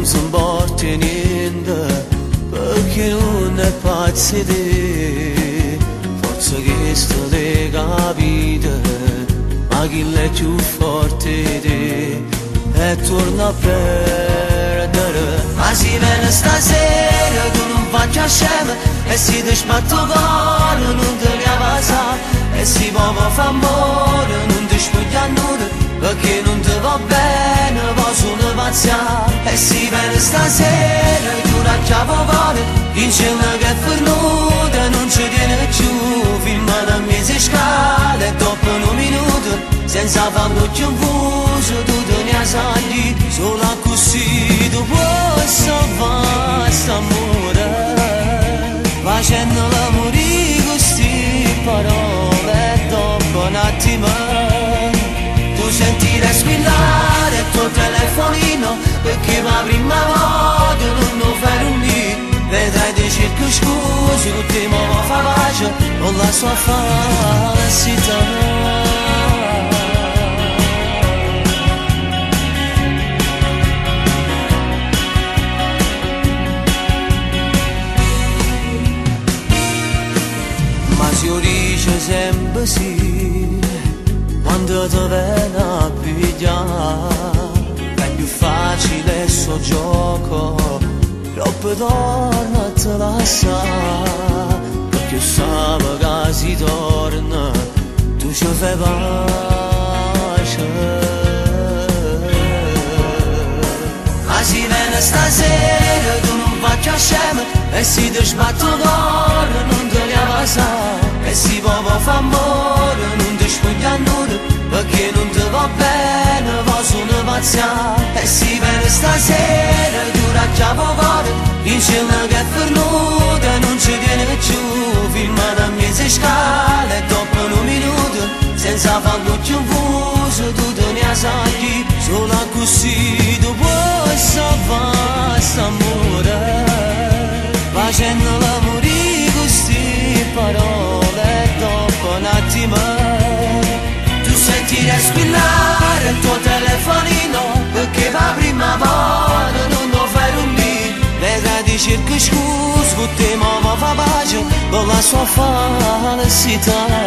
Nun si importa niente, perché non è pazzo di te. Forse che sto le capite, ma chi è più forte di te? E torna a perdere. Ma si viene stasera, tu non faccia scema, e si ti sbatto cuore, non te ne passa. E si può fa amore, non ti spoglia nudo, perché non ti va bene, poi sono pazzia. E si viene stasera, tu la chiavo cuore, dice che è venuta, non ci tiene più, filma la mezza scala, e dopo un minuto, senza farlo più un fuso, tu te ne sagli, solo così tu puoi salvare amore, facendo l'amore queste parole, dopo un attimo tu sentirai squillare il tuo telefonino, perché la prima volta non lo fai dormire, vedrai di cerco scusa, che ti muovo fa pace con la sua falsità. Ma se io dice sempre sì, quando ti viene a pigliare, è più facile il suo gioco, dopo torna a te lasciare, perché sa che si torna, tu ci fai pace. Ma si viene stasera, tu non faccia scema, e si ti sbatto cuore, non te ne passa. E si può fa amore, non ti spoglia nudo, perché non ti va bene, poi sono pazzia. E si viene stasera, tu la chiavo cuore, dice che è venuta, non ci tiene più, filma la mezza scala, e dopo un minuto, senza farlo più un fuso, tu te ne sagli, solo così tu puoi salvare amore, facendo l'amore queste parole, dopo un attimo tu sentirai squillare il tuo telefonino, perché la prima volta non lo fai dormire, vedrai di cerco scusa, che ti muovo fa pace con la sua falsità.